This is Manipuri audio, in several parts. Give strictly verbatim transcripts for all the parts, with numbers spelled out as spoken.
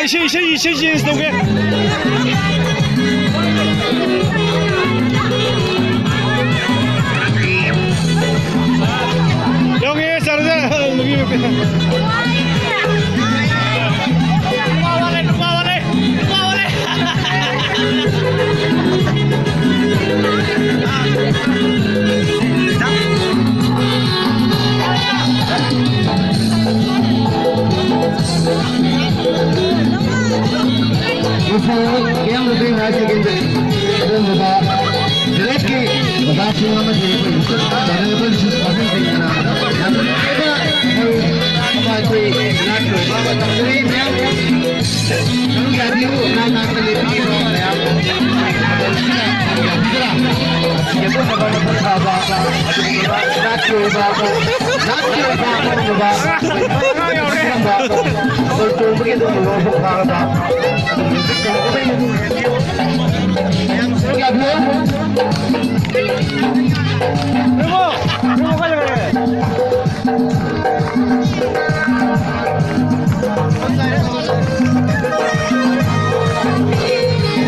ꯏꯁꯩ, ꯏꯁꯩ, ꯏꯁꯩ change ꯇꯧꯒꯦ꯫ ꯌꯥꯎꯒꯦ, ꯆꯠꯂꯁꯦ꯫ ꯅꯨꯄꯤ ꯃꯄꯤ꯫ ꯅꯨꯄꯥ ꯋꯥꯠꯂꯦ, ꯅꯨꯄꯥ ꯋꯥꯠꯂꯦ, ꯅꯨꯄꯥ ꯋꯥꯠꯂꯦ꯫ ꯃꯁꯤ ꯀꯌꯥꯝ ꯂꯨꯕꯤ ꯍꯥꯏ ꯁꯦꯀꯦꯟꯗꯔꯤ ꯑꯗꯨꯒꯨꯝꯂꯕ ꯖꯦꯂꯦꯠꯀꯤ ꯑꯣꯖꯥꯁꯤꯡ ꯑꯃꯗꯤ ꯑꯩꯈꯣꯏ ꯏꯟꯁꯇꯤꯇ꯭ꯌꯨꯠ ꯃꯥꯟꯅꯔꯕ ꯏꯟꯁꯇꯤꯇ꯭ꯌꯨꯠ ꯄꯥꯔꯁꯟꯁꯤꯡꯅ ꯌꯥꯝꯅ ꯅꯨꯡꯉꯥꯏꯕ ꯃꯔꯨꯞ ꯑꯃ ꯑꯩꯈꯣꯏ ꯅꯥꯠꯀꯤ ꯑꯣꯏꯕ ꯇꯧꯖꯔꯤ꯫ ꯃꯌꯥꯝ ꯁꯔꯨꯛ ꯌꯥꯕꯤꯌꯨ꯫ ꯅꯥꯠ ꯅꯥꯠꯇ ꯂꯦꯞꯄꯤꯔꯤꯕ ꯃꯌꯥꯝ ꯌꯥꯕꯤꯗꯨꯅ ꯁꯦꯝꯗꯣꯛꯅꯕ ꯃꯄꯨꯡ ꯐꯥꯕ ꯑꯗꯨꯒꯨꯝꯂꯕ ꯅꯥꯠꯀꯤ ꯑꯣꯏꯕ ꯅꯥꯠꯀꯤ ꯑꯣꯏꯕ ꯑꯗꯨꯒꯨꯝꯂꯕ ꯑꯗꯨꯒꯨꯝꯂꯕ ꯊꯥꯕ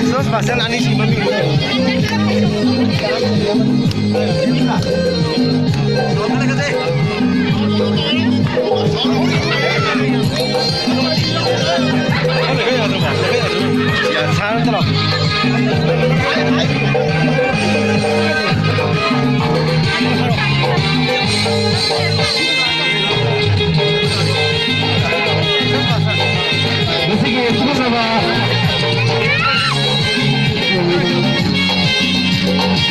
ꯔꯤꯁꯣꯔꯁ ꯄꯥꯔꯁꯟ ꯑꯅꯤꯁꯤ ꯃꯃꯤꯡ ꯃꯁꯤꯒꯤ ꯁꯤꯒꯨꯝꯂꯕ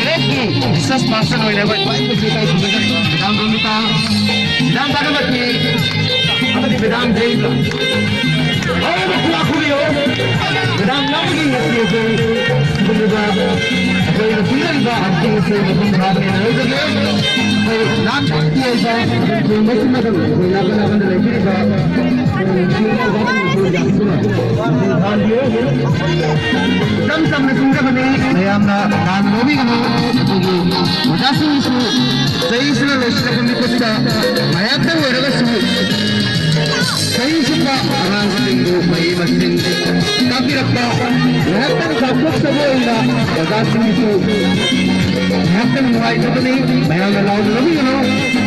ꯒ꯭ꯔꯦꯠꯀꯤ ꯔꯤꯁꯔꯁ ꯄꯥꯔꯁꯟ ꯑꯣꯏꯅ ꯑꯩꯈꯣꯏ ꯈ꯭ꯋꯥꯏꯗꯒꯤ ꯏꯀꯥꯏ ꯈꯨꯝꯅꯖꯔꯤ ꯃꯦꯗꯥꯝ ꯔꯣꯃꯤꯇꯥ, ꯃꯦꯗꯥꯝ ꯄꯥꯔꯕꯇꯤ ꯑꯃꯗꯤ ꯃꯦꯗꯥꯝ ꯖꯌꯟꯇ꯫ ꯍꯥꯏꯔꯤꯕ ꯈꯨꯕꯥꯛ ꯈꯨꯕꯤꯌꯨ꯫ ꯃꯦꯗꯥꯝ ꯌꯥꯎꯕꯒꯤ ꯉꯁꯤ ꯑꯩꯈꯣꯏ ꯁꯤꯒꯨꯝꯂꯕ ꯑꯩꯈꯣꯏꯅ ꯄꯨꯟꯖꯔꯤꯕ ꯍꯛꯆꯥꯡ ꯑꯁꯤ ꯃꯄꯨꯡ ꯐꯥꯕꯅꯦꯅ ꯂꯧꯖꯒꯦ꯫ ꯑꯩꯈꯣꯏ ꯅꯥꯠꯀꯤ ꯑꯣꯏꯕ ꯈꯨꯗꯣꯡ ꯃꯁꯤꯃꯗꯪ ꯑꯩꯈꯣꯏ ꯅꯥꯀꯟ ꯅꯥꯀꯟꯗ ꯂꯩꯕꯤꯔꯤꯕ ꯏꯆꯝ ꯆꯝꯅ ꯈꯪꯖꯕꯅꯤ, ꯃꯌꯥꯝꯅ ꯂꯥꯟꯅ ꯂꯧꯕꯤꯒꯅꯨ꯫ ꯑꯩꯈꯣꯏꯒꯤ ꯑꯣꯖꯥꯁꯤꯡꯁꯨ ꯆꯍꯤꯁꯤꯅ ꯂꯣꯏꯁꯤꯜꯂꯛꯄ ꯃꯤꯀꯨꯞꯇ ꯉꯥꯏꯍꯥꯛꯇꯪ ꯑꯣꯏꯔꯒꯁꯨ ꯆꯍꯤ ꯆꯨꯞꯄ ꯑꯉꯥꯡꯁꯤꯡꯕꯨ ꯃꯍꯩ ꯃꯁꯤꯡ ꯉꯥꯏꯍꯥꯛꯇꯪ ꯆꯥꯎꯊꯣꯛꯆꯕ ꯑꯣꯏꯅ ꯑꯣꯖꯥꯁꯤꯡꯒꯤꯁꯨ ꯉꯥꯏꯍꯥꯛꯇꯪ ꯅꯨꯡꯉꯥꯏꯖꯕꯅꯤ꯫ ꯃꯌꯥꯝꯅ ꯂꯥꯎꯅꯔꯕꯤꯒꯅꯨ꯫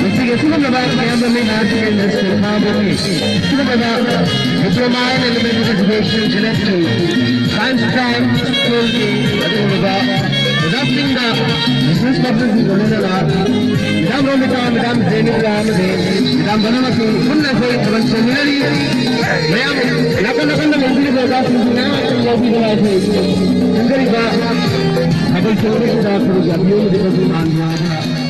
ꯃꯁꯤꯒꯤ ꯑꯁꯤꯒꯨꯝꯂꯕ ꯀꯌꯥꯝꯕ ꯃꯤꯅ ꯁꯦꯀꯦꯟꯗꯔꯤ ꯁ꯭ꯀꯨꯜ ꯀꯥꯕꯒꯤ ꯑꯁꯤꯒꯨꯝꯂꯕ Diploma in Elementary Education selection science time ꯁ꯭ꯀꯨꯜꯒꯤ ꯑꯗꯨꯒꯨꯝꯂꯕ ꯑꯣꯖꯥꯁꯤꯡꯗ ꯕꯤꯖꯤꯅꯦꯁ ꯄꯥꯔꯁꯟꯁꯤꯡꯒ ꯂꯣꯏꯅꯅ ꯃꯦꯗꯥꯝ ꯔꯣꯃꯤꯇꯥ, ꯃꯦꯗꯥꯝ ꯖꯦꯅꯤꯇꯥ ꯑꯃꯗꯤ ꯃꯦꯗꯥꯝ ꯕꯅꯃꯁꯤꯡ ꯄꯨꯟꯅ ꯑꯩꯈꯣꯏ ꯊꯥꯕꯜ ꯆꯣꯡꯃꯤꯟꯅꯔꯤ꯫ ꯃꯌꯥꯝ ꯅꯥꯀꯟ ꯅꯥꯀꯟꯗ ꯂꯩꯕꯤꯔꯤꯕ ꯑꯣꯖꯥꯁꯤꯡꯁꯤ ꯃꯌꯥꯝ ꯑꯃꯇꯪ ꯌꯥꯎꯕꯤꯗꯅ ꯑꯩꯈꯣꯏ ꯆꯪꯖꯔꯤꯕ ꯊꯥꯕꯜ ꯆꯣꯡꯕꯁꯤꯗ ꯁꯔꯨꯛ ꯌꯥꯕꯤꯌꯨ ꯑꯃꯗꯤ ꯃꯁꯤ ꯃꯥꯟ ꯌꯥꯕ